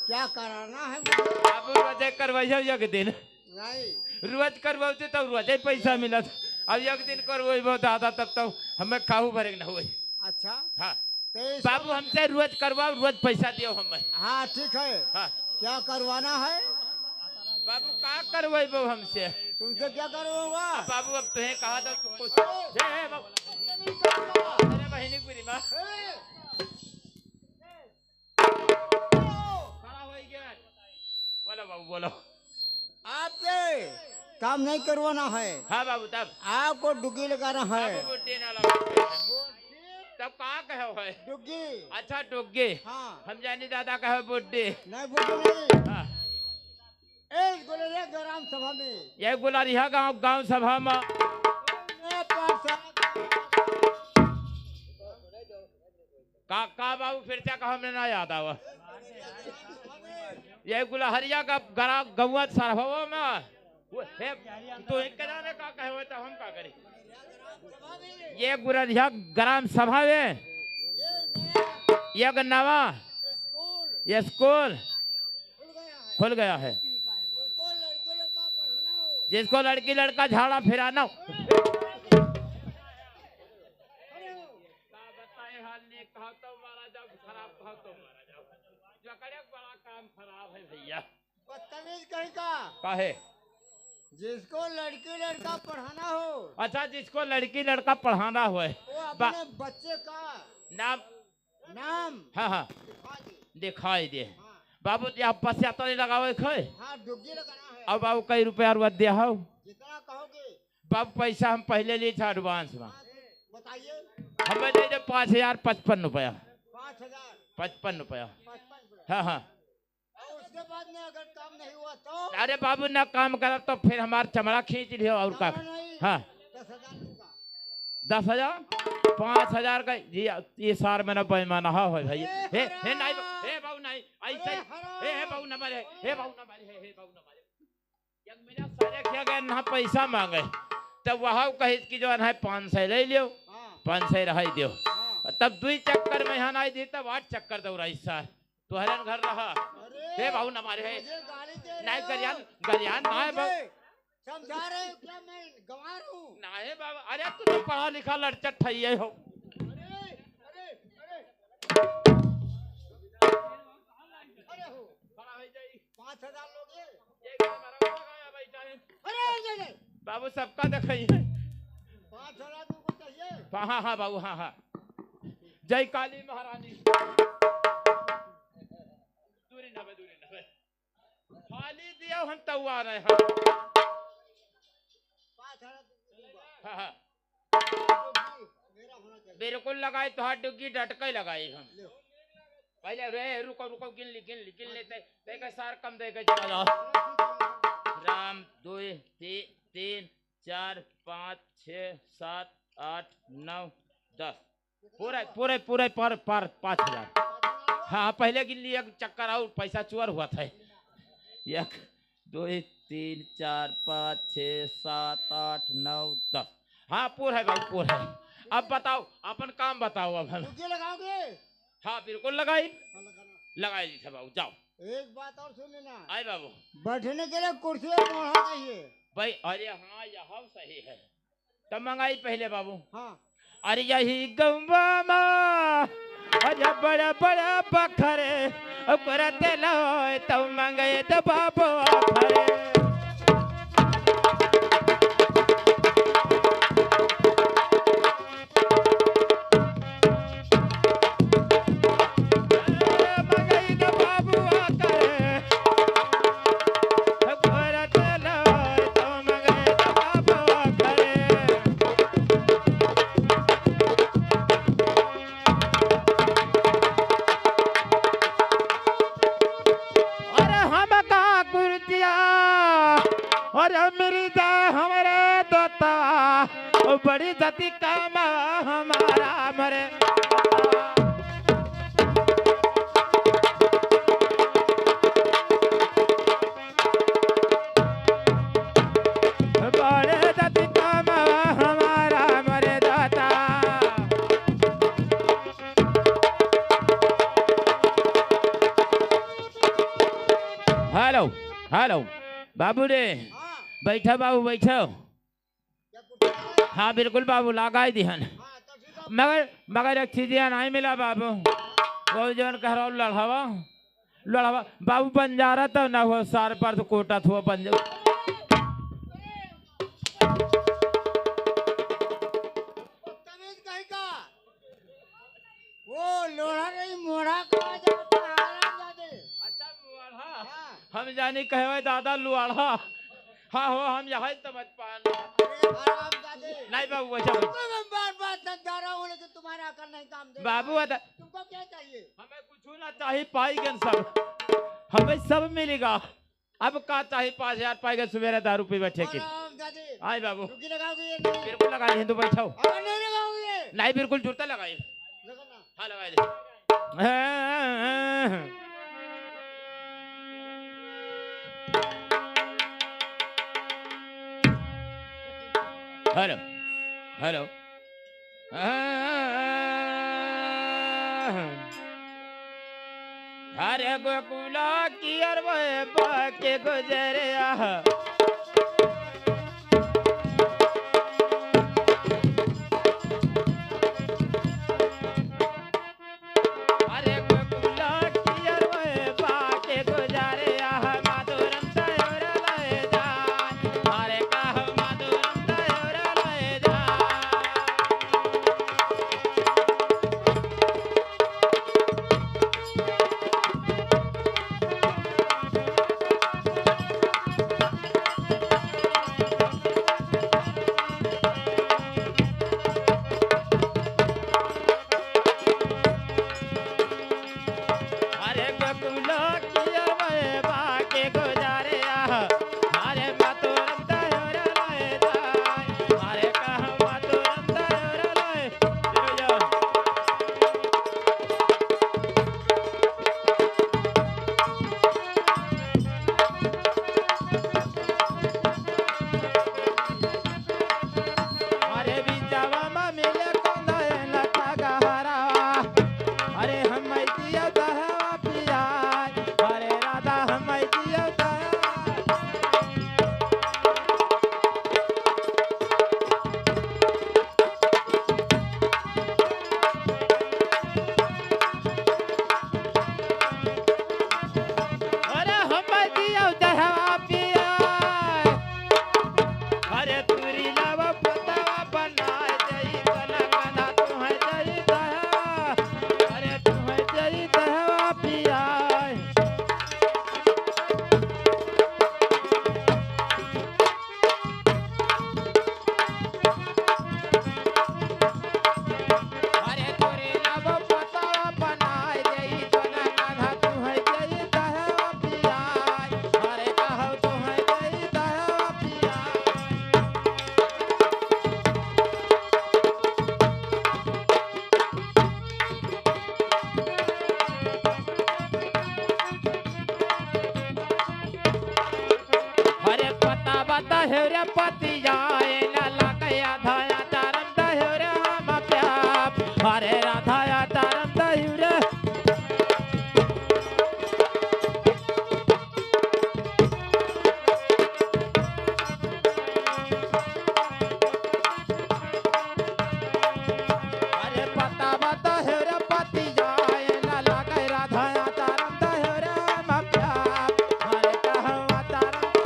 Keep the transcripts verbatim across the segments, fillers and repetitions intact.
क्या कराना है मुझे? अब रोजे करवाइयो एक दिन। नहीं। रोज करवाते तो रोजे पैसा मिलत। अब एक दिन करवाइबो दादा, तब तो हमें खाहू भरे के न होई। अच्छा। हाँ। तो ये सब बाबू, हमसे रोज करवाओ, रोज पैसा दियो हमें। हाँ, ठीक है। हाँ। क्या करवाना है? बाबू, का करवाइबो हमसे? तुमसे क्या करवाऊंगा? अब बाबू, अब तुहे कहा था कुछ। हे, हे, बाबू। अरे बहिनी पूरी माँ। खड़ा हो गया। बोलो बाबू, बोलो। आपसे काम नहीं करवाना है। हाँ बाबू, तब? आपको डुग्गी लगाना है। बाबू, बुड्ढी ना लगा। तब का कहो है? डुग्गी। अच्छा, डुग्गी। हाँ। हम जानी दादा कहो बुड्ढी। नहीं, बुड्ढी नहीं। हाँ। ए, गुलरिया ग्राम सभा में। ये गुलरिया गांव, गांव सभा में। ए, पार्षद। का, का बाबू, फिर से कहा, हमने ना याद आवा। ये गुलहरिया का गरा-, गौवा सरहवा में, वो, हे, तू एक जाने का कहे हुए तो हम का करी? ये गुलहरिया ग्राम सभा में एक नवा स्कूल खुल गया है। जिसको लड़की लड़का झाड़ा फिराना हो। का बताए हाल, नेक कहा तो मारा जाओ, खराब कहा तो मारा जाओ। जकड़े बड़ा काम खराब है भैया। बदतमीज कहीं का। काहे? जिसको लड़की लड़का पढ़ाना हो। अच्छा, जिसको लड़की लड़का पढ़ाना होए। वो बा- अपने बच्चे का नाम। नाम। हाँ, हाँ। दिखा दे। दिखाई दे। हाँ। बाबू जी, आप बस यात्रा नहीं लगावे खे? हाँ, डुग्गी लगाना है। अब बाबू, कई रुपया रुआ दिया हो? जितना कहोगे। बाबू, पैसा हम पहले लिए थे advance में। हाँ, बताइए। हमें दे दे पाँच हजार पचपन रुपया। पाँच हजार। पचपन रुपया। पचपन रुपया। हाँ, हाँ। और उसके बाद में अगर काम नहीं हुआ तो? अरे बाबू, ना काम करब तो फिर हमार चमड़ा खींच लियो और का? चमड़ा नहीं, हाँ। दस हजार दूंगा। दस हजार? पाँच हजार का? ये, ये सार में ना बेईमान हो, हो भाई। अरे हे, हे, नहीं बा-, हराम। हे बाबू, नहीं, ऐसे, अरे हराम। हे, हे बाबू, ना मारे, हे बाबू, ना मारे, हे, हे बाबू, ना मारे। एक महीना सारे खिया गए, ना पैसा मांगे, तब वहाँ कहित कि जो है पाँच सौ ले लियो, हाँ। पाँच सौ रहाई दियो। हाँ। तब दुई चक्कर में यहाँ नहीं दी, तब आठ चक्कर दौड़ाई सार। तोहरन घर रहा। अरे, हे बाबू, ना मारे है। मुझे गाली दे रहे नहीं, हो। गरियान, गरियान ना है बाबू। मुझे समझा रहे हो क्या, मैं गंवार हूँ? ना है बाबू, अरे तू तो पढ़ा लिखा लड़चट है ये हो। अरे, अरे, अरे। अरे हो। खड़ा हो जाई। पाँच हजार लोग ये। ये क्या हमारा लगा है भाई जाने? अरे, ये, ये। बाबू सबका दिखाइए। पाँच हजार लोग को चाहिए। हाँ, हाँ, हाँ बाबू, हाँ, हाँ। जय काली महारानी। दूरी ना बे, दूरी ना बे। खाली दिया हम तौआ रहे हैं। हाँ, हाँ। बिल्कुल लगाई तो हाथ डुग्गी डट के लगाई हम। पहले रे, रुको, रुको, गिन ली, गिन ली, गिन लेते। देखे सार कम देखे चला। राम, दो, ती-, तीन, चार, पाँच, छः, सात, आठ, नौ, दस। पूरे, पूरे, पूरे पर, पर पाँच हजार। हाँ, पहले गिन लिए, एक चक्कर और पैसा चोर हुआ था। एक, दो, तीन, चार, पाँच, छः, सात, आठ, नौ, दस। हाँ, पूर है भाई, पूर है। अब बताओ, अपन काम बताओ अब हम। रुकिए, लगाओगे? हाँ, बिल्कुल लगाई। हाँ, लगाना। लगाई दी था बाबू, जाओ। एक बात और सुन लेना। आए बाबू। बैठने के लिए कुर्सी और मोढ़ा चाहिए। भाई, अरे हाँ, यह सही है। तब मंगाई पहले बाबू। हाँ। अरे यही गौवा मा, अरे बड़ा बड़ा बखरे, ओकरा तेल होय, तब मंगे त बाबू आखरे। अरे हमका कुर्तिया, अरे मिर्जा हमरे दोतवा, ओ बड़ी जति काम हमारा मरे। बड़े जति काम हमारा मरे दाता। हेलो, हेलो, बाबू रे, हाँ। बैठो बाबू, बैठो। हाँ, बिल्कुल बाबू, लगाई दिहन। मगर, मगर एक चीज यहाँ नहीं मिला बाबू। वो जौन कह रहा लड़ावा, लड़ावा, बाबू बंजारा तो ना हुआ, सार पर तो कोटा थुआ बंजारा। बदतमीज कहीं का। वो लोढ़ा नहीं, मोढ़ा कहा जाता है, हरामजादे। अच्छा, मोढ़ा। हाँ। हम जानी कहवे दादा लोढ़ा। हाँ हो, हम यही समझ पान। अरे हरामजादे। नहीं बाबू, वैसा मत। तुमको मैं बार-बार समझा रहा हूँ, लेकिन तुम्हारा अकल नहीं काम दे रहा बाबू, है। अदा- तुमको क्या चाहिए? हमें कुछ ना चाहिए, पाई गन सब। हमें सब मिलेगा। अब का चाही, पाँच हजार पाएगा, सुबेरे दारू पीबे ठेके। आराम दादी। आए बाबू। डुबकी लगाओगे ये नहीं? बिल्कुल लगाई, हिंदू बैठाओ। अगर नहीं लगाओगे ये? नहीं, बिल्कुल जुरता लगाई। लगा ना। हाँ, लगाई दे। हेलो, हेलो। अरे गोकुला की अरवे बाके गुजरिया। अरे गोकुला की अरवे बाके गुजरिया, मधुरम तयोर ले जा। अरे कहो मधुरम तयोर ले जा। अरे बकुला किया वे बाके गुजारे आह, अरे मातुरम तयोरा लाए जाए, अरे कहाँ मातुरम तयोरा लाए, यो, यो। अरे बिचवा मा मिले कौन है लता गहरावा। अरे हम दिया दहवा पिया। अरे राधा हम दिया दहवा। अरे हम दिया दहवा पिया। अरे तुरी लावा पतावा बनाए जाई, कना कना तुहै जाई दहवा। अरे तुहै जाई दहवा पिया। अरे तोरे लावा पतावा बनाए जाई, कना कना तुहै जाई दहवा पिया। अरे कहो तुहै जाई दहवा पिया। अरे पता बता हेरे पतिया, ए ना लागे आधा आचारम द हेरे हम प्यार। अरे राधा आचारम द हेरे। अरे पता बता हेरे पतिया, ए ना लागे राधा आचारम द हेरे हम प्यार। अरे कहाँ आचारम द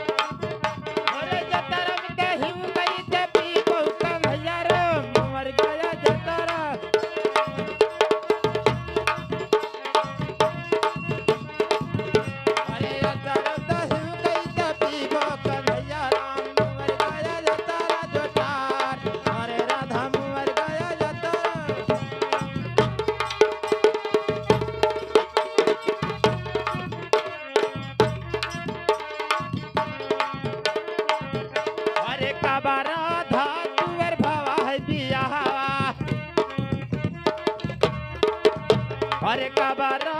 अरे जतरम देहिउ गई ते पी बहु कन्हैया रे, मर गया जतरा। अरे जतरम देहिउ गई ते पी बहु कन्हैया राम, मर गया जतरा जोटार। अरे राधा मर गया जतरा। अरे कबरा धातुअर भवा है बियाहवा। अरे कबरा